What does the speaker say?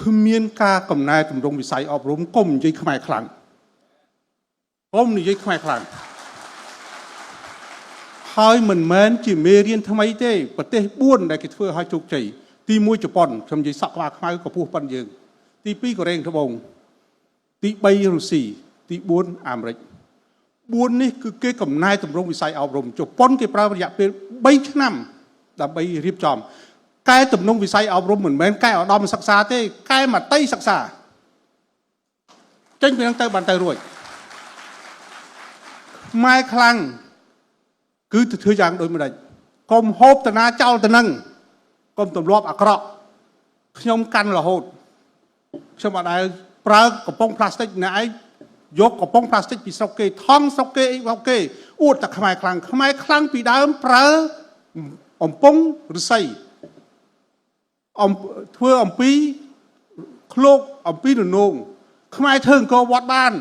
គ្មានការកំណែតម្រង់វិស័យអប់រំកុំនិយាយខ្មែរខ្លាំងកុំនិយាយខ្មែរខ្លាំងហើយមិនមែនជាមេរៀនថ្មីទេប្រទេស4ដែលគេធ្វើឲ្យជោគជ័យទី1ជប៉ុនខ្ញុំនិយាយសក់ក្បាលខ្មៅកម្ពស់ប៉ុនយើងទី2កូរ៉េត្បូងទី3រុស្ស៊ីទី4អាមេរិក4នេះគឺគេកំណែតម្រង់វិស័យអប់រំជប៉ុនគេប្រើរយៈពេល3ឆ្នាំដើម្បីរៀបចំកែតម្រង់វិស័យអប់រំមិនមែនកែឧត្តមសិក្សាទេកែមតិសិក្សាចេញពីនឹងទៅបានទៅរួចខ្មែរខ្លាំងគឺទៅធ្វើយ៉ាងដូចម្ដេចកុំហូបតណាចោលទៅនឹងកុំទម្លាប់អាក្រក់ខ្ញុំកាន់រហូតខ្ញុំអត់ដែលប្រើកំប៉ុងផ្លាស្ទិកអ្នកឯងយកកំប៉ុងផ្លាស្ទិកពីស្រុកគេថង់ស្រុកគេអីស្រុកគេអួតតែខ្មែរខ្លាំងខ្មែរខ្លាំងពីដើមប្រើអំពង់ឫស្សីអំធ្វើអំពីឃ្លោកអំពីរនងខ្មែរធ្វើអង្គរវត្តបាន